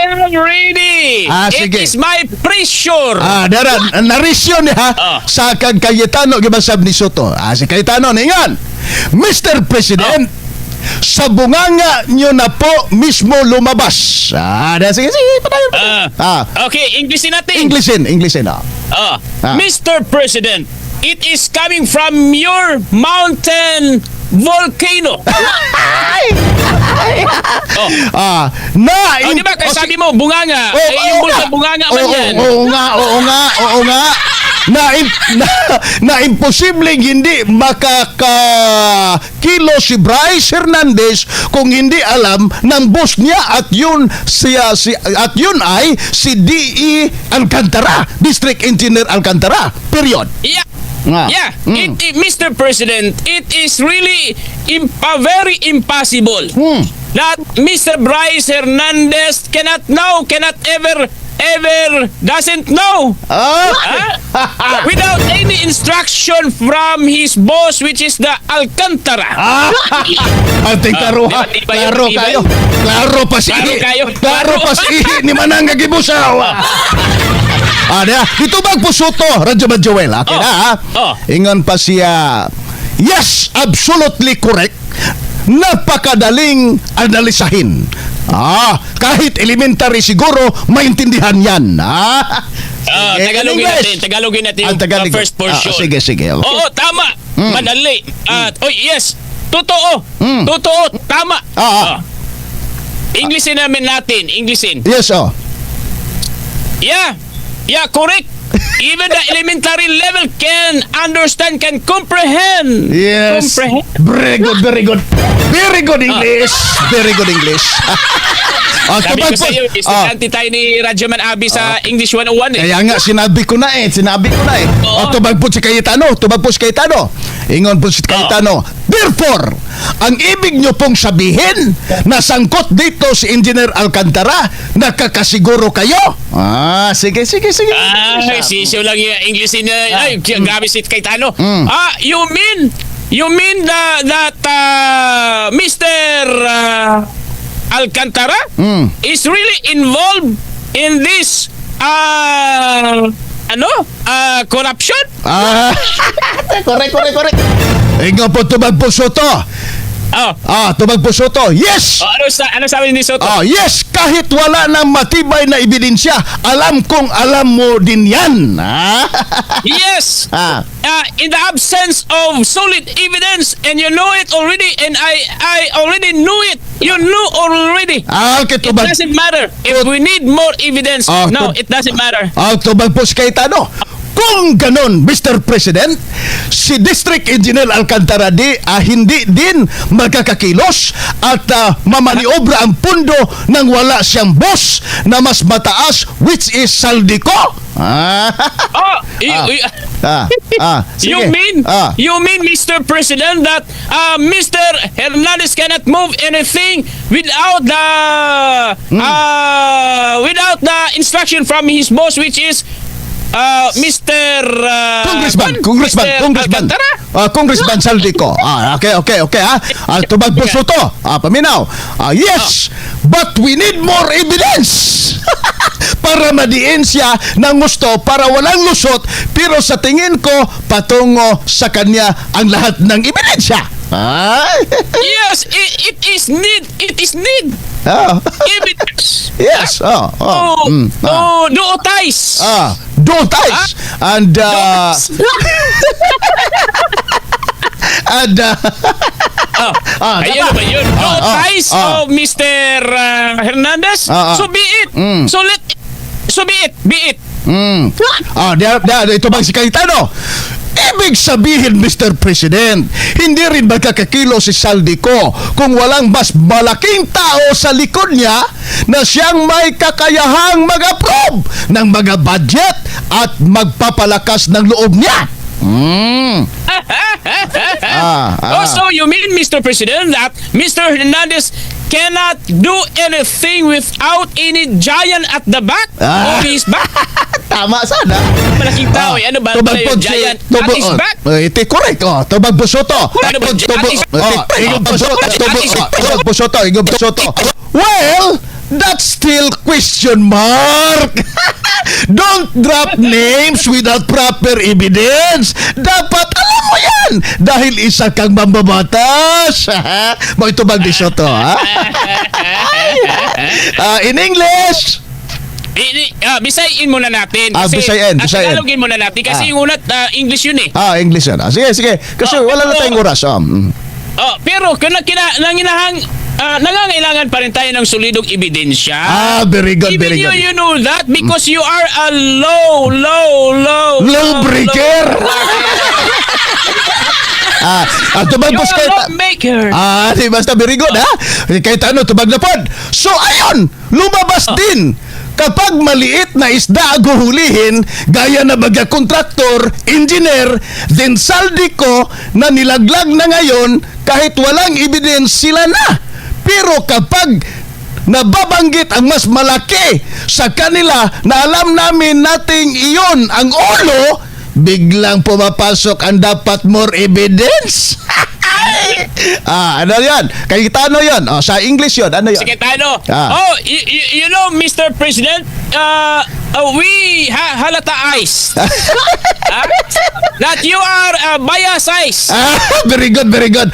am ready. It Sige. is my pressure. Dara, narisyon niya sa kag Cayetano gibasab ni Soto. Si Cayetano ningan. Mr. President, sa bunganga nyo na po mismo lumabas. Sige, padayon. Okay, Englishin natin. Englishin. Mr. President, it is coming from your mountain volcano. Di ba? Kaya sabi mo, bunganga. Yung bulsa bunganga man yan. Oo nga. Na imposibleng hindi makakakilo si Bryce Hernandez kung hindi alam ng boss niya at yun ay si D.E. Alcantara, District Engineer Alcantara. Period. Yeah. Mr. President, it is really very impossible that Mr. Bryce Hernandez cannot ever doesn't know without any instruction from his boss, which is the Alcantara. Klaro kayo. Klaro pa si ni Manang Gagibusaw. Dito bang pusuto, Radyo Joel, okay na ingon pa siya, yes, absolutely correct. Napakadaling analisahin. Kahit elementary siguro, maintindihan yan. Tagalogin natin yung first portion. Sige. Okay. Oo, tama. Madali. Yes. Totoo. Tama. Englishin natin. Yes, Yeah, correct. Even the elementary level can understand, can comprehend. Yes. Comprehend. Very good English. Very good English. Sabi ko sa iyo, estudyante tayo ni Radyoman Abi sa English 101 eh. Kaya nga, sinabi ko na eh. Tubag po si Cayetano. Ingon po si Cayetano. Therefore, ang ibig nyo pong sabihin na sangkot dito si Engineer Alcantara, nakakasiguro kayo? Sige. Sisiyo lang yung English niya. Grabe si Cayetano. You mean that Mr. Alcantara is really involved in this corruption? Correct. Ingo po tubag po Soto. Tubag po Soto. Yes. Ano sabi ni Soto? Yes, kahit wala nang matibay na ebidensya, alam kong alam mo din yan. Yes. In the absence of solid evidence, and you know it already, and I already knew it. You knew already. It doesn't matter if we need more evidence. It doesn't matter. Tubag po si Cayetano. Kung ganon, Mr. President, si District Engineer Alcantara hindi din magkakakilos at mamaniobra ang pundo nang wala siyang boss na mas mataas, which is Saldico. You mean, Mr. President, that Mr. Hernandez cannot move anything without the instruction from his boss, which is Mr. Congressman Saldico. Okay. Tubag po Soto. Paminaw. Yes, but we need more evidence. Para madiin siya ng gusto, para walang lusot, pero sa tingin ko, patungo sa kanya ang lahat ng ebidensya. Yes, it is need. Evidence. Yes. Duotais. Duotais. And ayun ba yun? Duotais of Mr. Hernandez. So be it. So be it. Ito bang si Cayetano? Ibig sabihin, Mr. President, hindi rin magkakakilo si Saldico kung walang mas malaking tao sa likod niya na siyang may kakayahang mag-approve ng mga budget at magpapalakas ng loob niya. So you mean, Mr. President, that Mr. Hernandez cannot do anything without any giant at the back of his back? Tama sana. Malaking tao eh. Ano ba yung giant at his back? Iti correct. Tubag po Soto. Well, that's still question mark. Don't drop names without proper evidence. Dapat alam mo yan dahil isa kang mambabatas. Mo ito bang disoto, ha? In English. Bisayin muna natin. Bisayin. Tagalogin muna natin kasi yung unat English yun eh. English yun. Sige. Kasi wala na tayong oras. Pero nangangailangan pa rin tayo ng solidong ebidensya. Very good, very good. You know that because you are a low breaker. Tubag po You're a lawmaker. Di basta very good, ha? Kahit ano, tubag na pod. So, ayun, lumabas din. Kapag maliit na isda aguhulihin, gaya na baga kontraktor, engineer, then Saldico na nilaglag na ngayon kahit walang evidence sila na. Pero kapag nababanggit ang mas malaki sa kanila na alam namin nating iyon ang ulo, biglang pumapasok ang dapat more evidence. Ano yan? Kay Tano yun. Sa English yun. Ano yun? Sige, Tano. You know, Mr. President, we halata eyes. That you are biased eyes. Very good, very good.